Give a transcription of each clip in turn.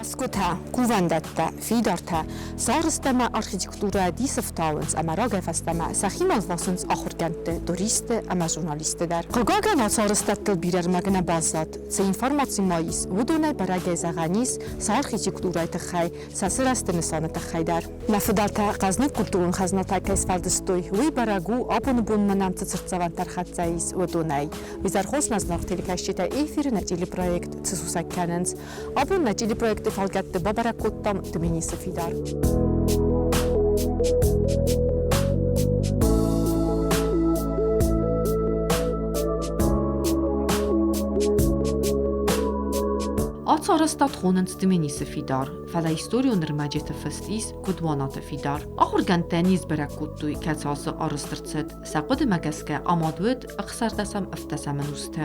Мӕсгуытӕ, кувӕндӕттӕ, фидартӕ, сӕ арӕзтӕмӕ архитектурӕ дисы фтауынц ӕмӕ рагӕй фӕстӕмӕ сӕхимӕ лвасынц ахуыргӕндты, туристты ӕмӕ журналистты дӕр. Хъыгагӕн, ацы арӕзтӕдтыл бирӕ ӕрмӕг нӕ баззад. Цы информаци ма ис, уыдонӕй бӕрӕгӕй зӕгъӕн ис сӕ архитектурӕйы тыххӕй, сӕ сырӕзты нысаны тыххӕй дӕр. Нӕ фыдӕлтӕ хъӕзныг культурон хӕзнатӕ кӕй сфӕлдыстой, уый бӕрӕг у, абоны бонмӕ нӕм цы цыртдзӕвӕнтӕ ӕрхӕццӕ ис, уыдонӕй. Изӕрхос нӕ зынаргъ телекӕсджытӕ эфиры нӕ телепроект цы сусӕг кӕнынц. Абон нӕ телепроекты фӕлгӕтты бабӕрӕг кодтам Тбилисы фидар. Ацы арӕзтад хонынц Тбилисы фидар, фӕлӕ историон ӕрмӕджыты фыст ис куыд Уанаты фидар. Ахуыргӕндтӕ не сбӕрӕг кодтой, кӕцы ацы арӕзт ӕрцыд. Сӕ хъуыдымӕ гӕсгӕ амад уыд ӕхсӕрдӕсӕм-ӕвддӕсӕм ӕнусты.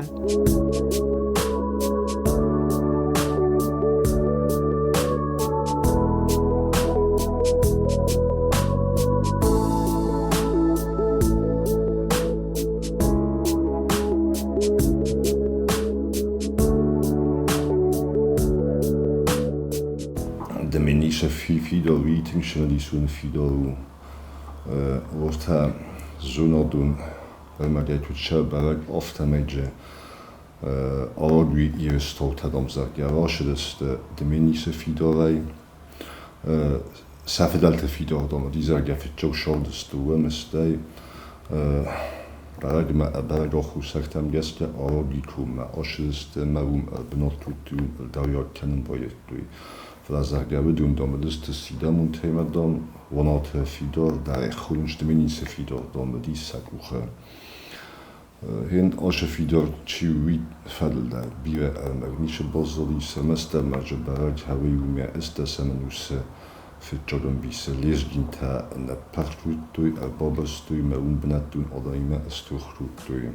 Домениса фидӕр тынг цымыдисон фидӕр у. Уотӕ зонадон ӕрмӕгӕй куд сӕ бӕрӕг, афтӕмӕй Арагуи Ирыстонтӕ зӕгъгӕ, рацыдысты Дменисы фидарӕй. Сӕ фыдӕлты фидар уыди, зӕгъгӕ, фыццаг сӕвдысты уымӕ, стӕй бӕрӕгмӕ ӕбӕрӕг аххосӕгтӕм гӕсгӕ Арагуи коммӕ ацыдысты ӕмӕ уым ӕрбынат кодтой, уым ӕлдариуӕг кӕнын байдыдтой. Фӕлӕ, зӕгъгӕ, уыдон дам уыдысты Сидӕмон темӕ, дам, Уанаты фидар дӕр хонынц Дменисы фидар, дам, уыди сӕ къухы. Хен ашы фидар чи уый фӕдыл дӕр бирӕ ӕрмӕг ницы баззадис, ӕрмӕстдӕр ма дзы бӕрӕг хауы иумӕ ӕстдӕсӕм ӕнусы фыццаг ӕмбисы лезгинтӕ ныппырх кодтой, ӕрбабастой ӕмӕ уым бынӕттон адӕмимӕ стох кодтой.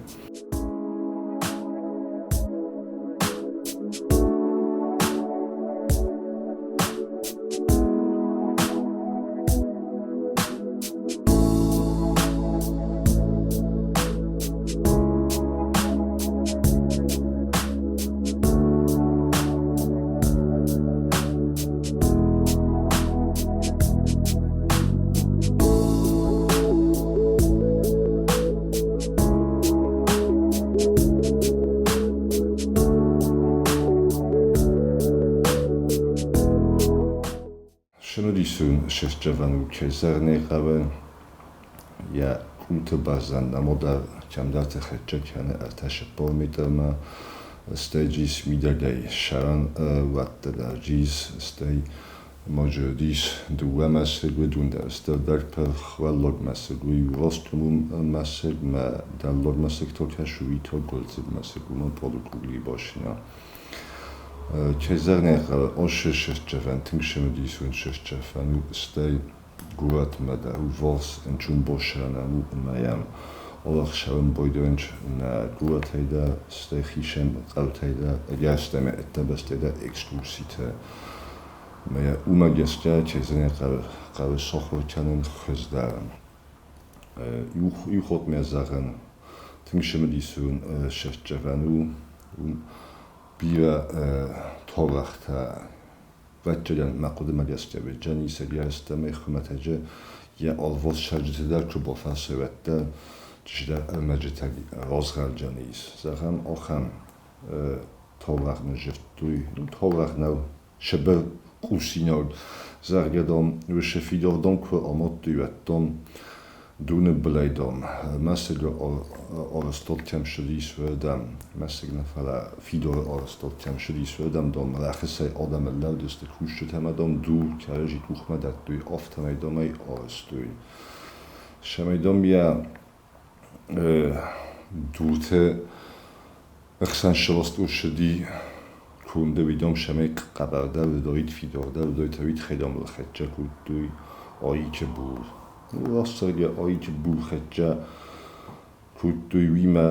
Цымыдисон сырддзӕвӕн у, кӕй зӕгъын ӕй хъӕуы, йӕ къулты бӕрзӕнд ӕмӕ кӕмдӕрты хӕццӕ кӕны 43 метрмӕ, стӕй ис мидӕгӕй ссарӕн уӕттӕ дӕр ис, стӕй ма дзы уыдис дыууӕ мӕсыг, уыдон дӕр стырдӕр пырх, уӕллаг мӕсыг, уый у ростъомон мӕсыг, мӕ дӕллаг мӕсыг та кӕсы, уый та гуырдзыг мӕсыг, уымӕн полукруглый башня. Кӕй зӕгъын ӕй хъӕуы, ацы сырддзӕвӕн тынг цымыдисон сырддзӕвӕн у, стӕй горӕтмӕ дӕр ӕввахс ӕнцонбассарӕн у ӕмӕ йӕм ӕрӕхсӕрын байдайынц нӕ горӕтӕй дӕр, стӕй хицӕн хъӕутӕй дӕр, ӕгӕрыстӕмӕй ӕддӕ бӕстӕй дӕр экскурситӕ. Ӕмӕ йӕ уымӕ гӕсгӕ, кӕй зӕгъын ӕй хъӕуы, хъӕуы сахуыр кӕнын хуыздӕр. Иу хотмӕ зӕгъын, тынг цымыдисон сырддзӕвӕн у. Уым бирӕ таурӕгътӕ ӕвӕццӕгӕн, мӕ хъуыдымӕ гӕсгӕ, Джанис ӕгӕрыстӕмӕй хуымӕтӕджы йӕ алыварс цӕрджыты дӕр куы бафӕрсы, уӕддӕр чидӕр ӕрмӕджытӕ разгъӕлдзӕнис. Зӕгъӕм, ахӕм таурӕгъ ныззырдтой. Ну, таурӕгъ нӕу, Сыбыр хъусинаг, зӕгъгӕ, дам, уыцы фидар, дам, куы амадтой, уӕд, дам, доны былӕй, дам, мӕсыгы арӕзтад кӕм ссыдис, уырдӕм, мӕсыг нӕ, фӕлӕ фидары арӕзтад кӕм ссыдис, уырдӕм, дам, рӕхысӕй адӕм ӕрлӕудысты кусджытӕ ӕмӕ, дам, дур кӕрӕдзи къухмӕ дӕттой, афтӕмӕй, дам, ӕй арӕзтой. Цӕмӕй, дам, йӕ дурты ӕхсӕн сырӕзт ссыди кунды уидом сӕмӕй хъӕбӕрдӕр уыдаид, фидардӕр уыдаид, ӕви хедомыл хӕццӕ кодтой айчы бур. Растзӕгъгӕ, айчы бур хӕццӕ кодтой уимӕ,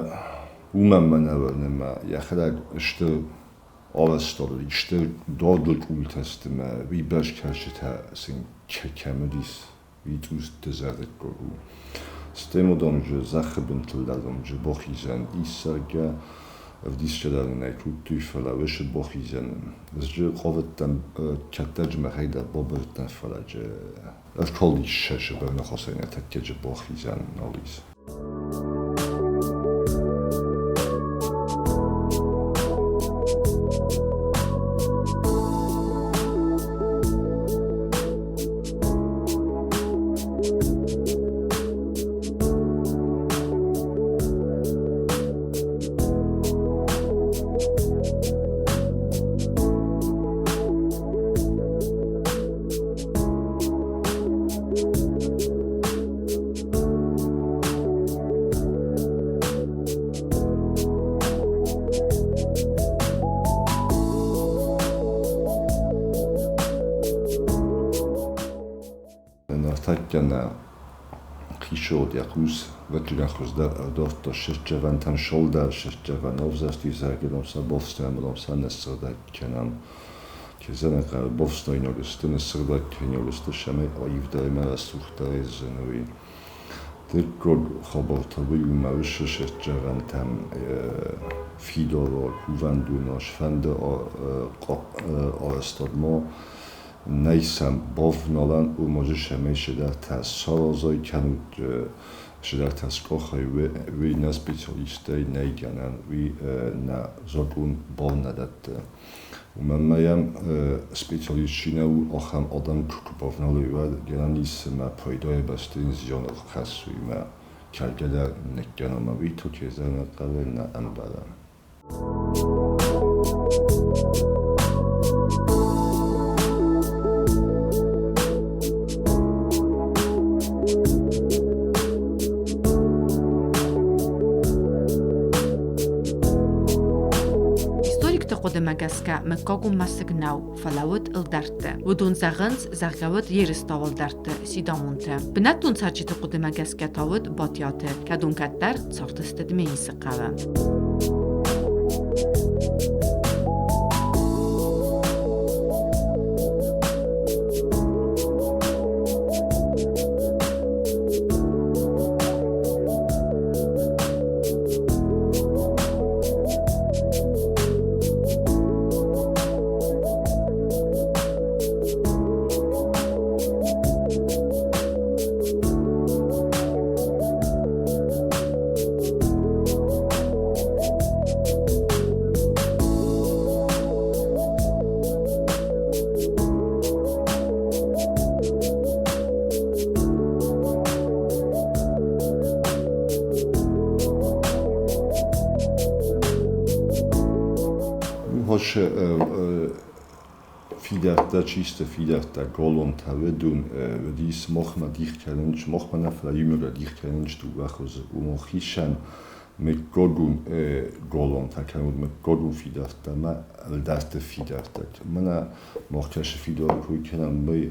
уымӕн мӕ нӕ уырны мӕ йӕхӕдӕг стыр арӕзтад уыди, стыр дардыл къултӕ сты мӕ уыйбӕрц кӕсджытӕ сын кӕм уыдис, уый цъус дызӕрдыггаг у. Стӕй ма, дам, зӕххы бынтыл дӕр, дам, бахизӕн ис, зӕгъгӕ. Ӕвдисгӕ дӕр нын ӕй кодтой, фӕлӕ уыцы бохизӕн ӕз хъавыдтӕн кӕддӕрджы мӕхӕй дӕр бабырыдтӕн, фӕлӕ ӕркалдис сӕ сыбырныхасӕй нӕ бохизӕн нал ис. Ныртӕккӕ нӕ хицауад йӕ хъус вӕццӕгӕн хуыздӕр ӕрдардта сырддзӕвӕнтӕм сӕлдар сырддзӕвӕн ӕвзӕрсти зӕгъӕм сӕ бафснайӕм сӕ ныссыгъдӕг кӕнӕм. Кӕй бафснайнаг сты, ныссыгъдӕг кӕнинаг сты, цӕмӕй аивдӕр ӕмӕ рӕсугъддӕрӕй зыной. Дыккаг хабар та уый у, мӕ уыцы сырддзӕвӕнтӕм фидауа кувӕндоны сфӕнды арӕзтадмӕ нӕй сӕм бавналӕн, уымӕ цӕмӕй цыдӕртӕ саразай кӕнут, цыдӕртӕ скъахай, уый нӕ специалисттӕй нӕй гӕнӕн, уый нӕ закъон бар нӕ дӕтты. Уымӕн ма йӕм специалист чи нӕ у, ахӕм адӕм куы бавналой, уӕд гӕнӕн ис ӕмӕ пайдайы бӕсты йын зиан ӕрхӕссой ӕмӕ кӕлгӕ дӕр ныккӕна ӕмӕ уый то кӕй зӕгъын хъӕуы, нӕ ӕмбарӕм. Историкты хъуыдымӕ гӕсгӕ, мыггагон мӕсыг нӕу, фӕлӕ уыд ӕлдӕртты. Уыдон зӕгъынц, зӕгъгӕ уыд Ерыстау ӕлдӕртты, Сидамонты. Бынӕттон цӕрджыты хъуыдымӕ гӕсгӕ та уыд Батиаты, кӕдон кӕддӕр цардысты Дменисы хъӕуы. Hoş Фидӕрттӕ, чисто фидӕрттӕ, голонтӕ уыдон уыдис махмӕ дих кӕнын, махмӕ нӕ, фӕлӕ иумӕ дих кӕнын дыууӕ хуызы. Уымӕн хицӕн мыггагон голонтӕ кӕнут мыггагон фидӕрттӕ ӕмӕ ӕлдӕртты фидӕрттӕ. Мӕнӕ мах кӕсы фидар кой кӕнӕм, уый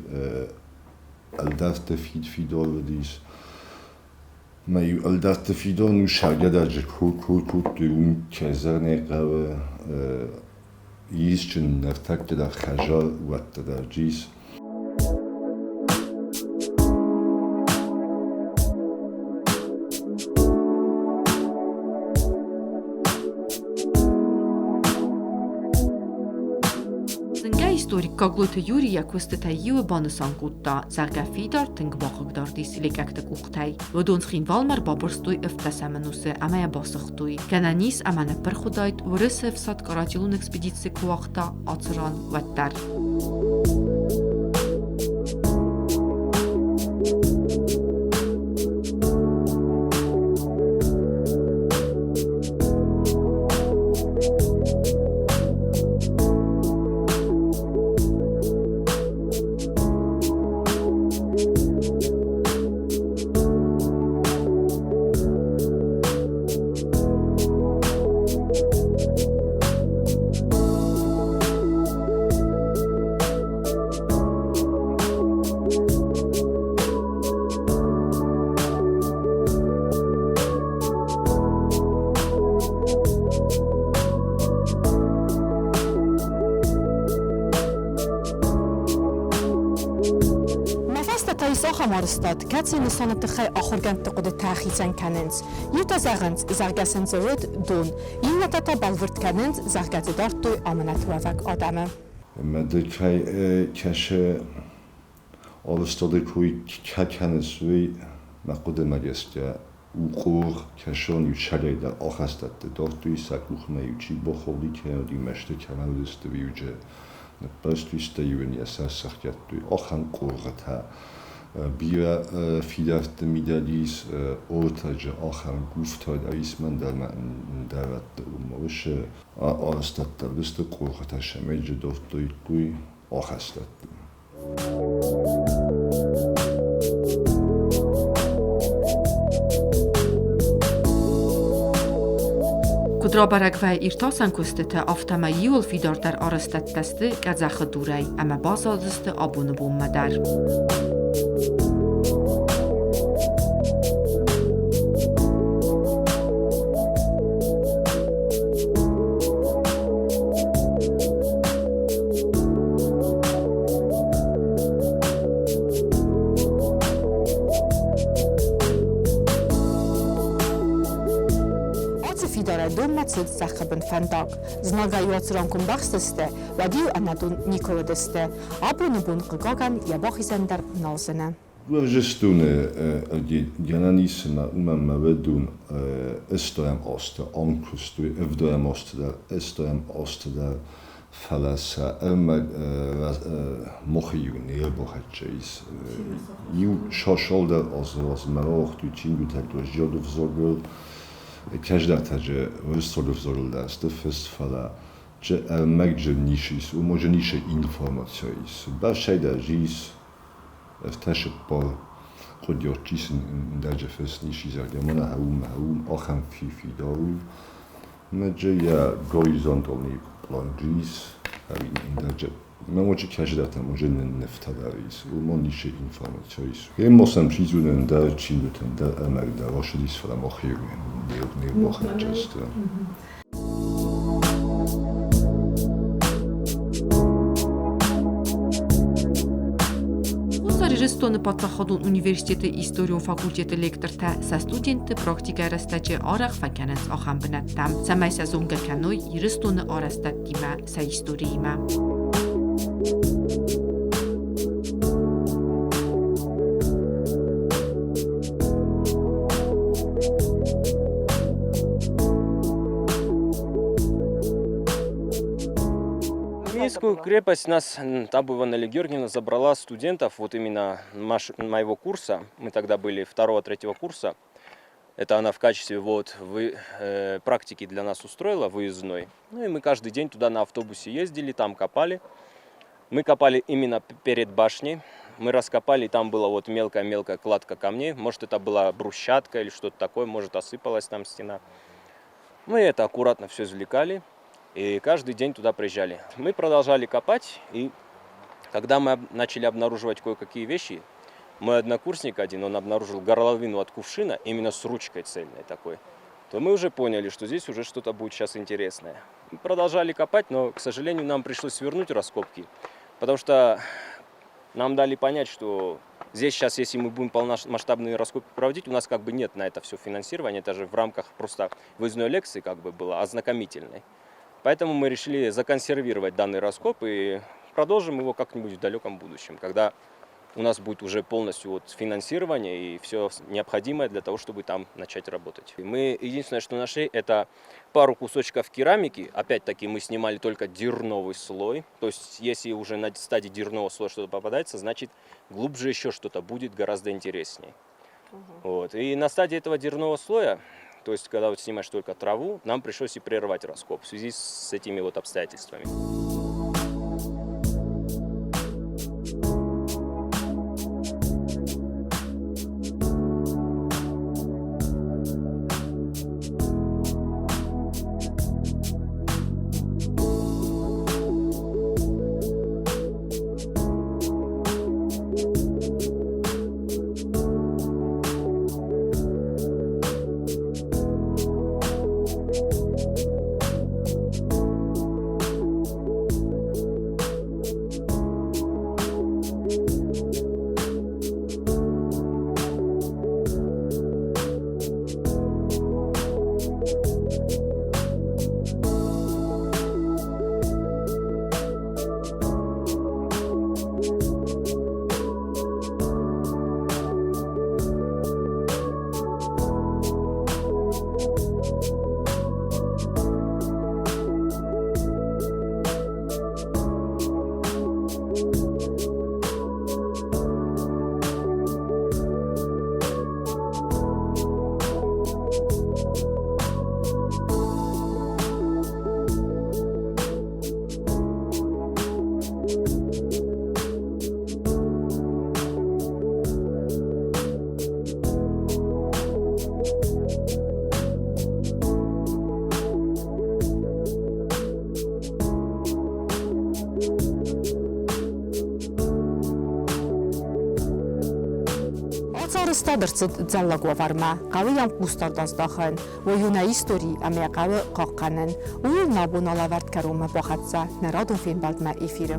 ӕлдӕртты фидар уыдис. Мӕ иу ӕлдӕртты фидар ну сӕргӕдӕджы кой кодтой, уым кӕй зӕгъын ӕй хъӕуы, исджын ныртӕккӕ дӕр хӕзар уӕттӕ дӕр ис. Зынгӕ историк Гаглойты Юрий йӕ куыстытӕй иуы банысан кодта, зӕгъгӕ, фидар тынг бахъыгдард ис лекӕгты къухтӕй. Уыдон Цхинвалмӕ ӕрбабырстой ӕвддӕсӕм ӕнусы ӕмӕ йӕ басыгътой. Гӕнӕн ис ӕмӕ ныппырх уыдаид, Уырысы ӕфсад Къаратилон экспедици куы уагъта ацы ран, уӕддӕр. та ис ахӕм арӕзтад, кӕцыйы нысаны тыххӕй ахуыргӕндты хъуыдытӕ хицӕн кӕнынц. Иутӕ зӕгъынц, зӕгъгӕ сын дзы уыд дон, иннӕтӕ та бӕлвырд кӕнынц, зӕгъгӕ дзы дардтой амынӕтуӕвӕг адӕмы. Ӕмӕ ды кӕй кӕсы арӕзтады кой кӕныс, уый, мӕ хъуыдымӕ гӕсгӕ, у къур, кӕсон иу сӕрӕй дӕр ахӕстӕтты дардтой сӕ къухмӕ-иу чи бахауди кӕнӕ уыди мӕсты кӕмӕ уыдысты, уый-иу ныппӕрстой, стӕй-иу ын йӕ сӕр сӕхгӕдтой. Ахӕм къоргъытӕ бирӕ фидӕртты мидӕг ис, ортӕджы ахӕм гуфтӕ дӕр ис, мӕн дӕр ма ӕндӕрӕтты уымӕ арӕзтӕдтӕ уыдысты, къоргъытӕ сӕмӕджы дардтой ахӕстӕтты. Куыд рабӕрӕг вӕййы иртасӕн куыстыты, афтӕмӕй иуыл фидардӕр арӕзтӕдтӕ сты къӕдзӕхы дурӕй ӕмӕ баззадысты абоны бонмӕ дӕр. Ацы фидарӕй донмӕ цыд зӕххы бын фӕндаг. Знагӕй уацран куы мбӕхстысты, уӕд-иу ӕнӕдон никуы уыдысты. Абоны бон, хъыгагӕн, йӕ бахизӕн дӕр нал зыны. Гуырдзыстоны гӕнӕн ис ӕмӕ уымӕн мӕ уыдон ӕстӕм азты ам куыстой, ӕвдӕм азты дӕр, ӕстӕм азты дӕр, фӕлӕ сӕ ӕрмӕг мохы-иу не рбахӕццӕ ис. Иу цалдӕр азы размӕ рауагътой чингуытӕ гуырдзиаг ӕвзагыл, кӕстӕртӕджы уырыссаг ӕвзагыл дӕр сты фыст, фӕлӕ чи ӕрмӕгджын ницы ис, уымӕ ницы информаци ис. Бӕстӕйы дӕр ис ӕртӕ-цыппар хъуыдиатджи сын ӕндӕрджы фыст ис, зӕгъгӕ, мӕнӕ хӕрун, хӕрун, ахӕм фидар у. Мӕджы йӕ горизонталный план ис, ӕви ӕндӕрджы Мӕ кӕсдӕртӕ може нывтӕ дӕр ис, уымӕн ницы информаци ис. Эмоцӕм чи зоны ӕндӕр чингуытӕн дӕр ӕмӕ дӕр рацыдис, фӕлӕ мах не рбахӕццӕ сты. Хуссар Ирыстоны паддзахадон университеты историон факультеты лектортӕ сӕ студентты практикӕйы рӕстӕджы арӕх фӕкӕнынц ахӕм бынӕттӕм, цӕмӕй сӕ зонгӕ кӕной Ирыстоны арӕзтӕдтимӕ, сӕ историимӕ. Минскую крепость нас Табуева Нелли Георгиевна забрала студентов, вот именно моего курса, мы тогда были второго-третьего курса, это она в качестве вот практики для нас устроила выездной. Ну и мы каждый день туда на автобусе ездили, там копали. Мы копали именно перед башней. Мы раскопали, там была вот мелкая-мелкая кладка камней. Может, это была брусчатка или что-то такое, может, осыпалась там стена. Мы это аккуратно все извлекали и каждый день туда приезжали. Мы продолжали копать, и когда мы начали обнаруживать кое-какие вещи, мой однокурсник один, он обнаружил горловину от кувшина, именно с ручкой цельной такой, то мы уже поняли, что здесь уже что-то будет сейчас интересное. Мы продолжали копать, но, к сожалению, нам пришлось свернуть раскопки, потому что нам дали понять, что здесь сейчас, если мы будем полномасштабные раскопки проводить, у нас как бы нет на это все финансирования, это же в рамках просто выездной лекции как бы было, ознакомительной. Поэтому мы решили законсервировать данный раскоп и продолжим его как-нибудь в далеком будущем, когда у нас будет уже полностью вот финансирование и все необходимое для того, чтобы там начать работать. И мы единственное, что нашли, это пару кусочков керамики. Опять-таки мы снимали только дерновый слой. То есть если уже на стадии дернового слоя что-то попадается, значит глубже еще что-то будет гораздо интереснее. Вот. И на стадии этого дернового слоя, то есть когда вот снимаешь только траву, нам пришлось и прервать раскоп в связи с этими вот обстоятельствами. Арӕзтад ӕрцыд дзӕллаг уавӕрмӕ, хъӕуы йӕм хъусдард аздахын. Уый у нӕ истори ӕмӕ йӕ хъӕуы хъахъхъӕнын. Ууыл нӕ бон алӕвӕрд кӕронмӕ бахӕццӕ нӕ радон фембӕлдмӕ эфиры.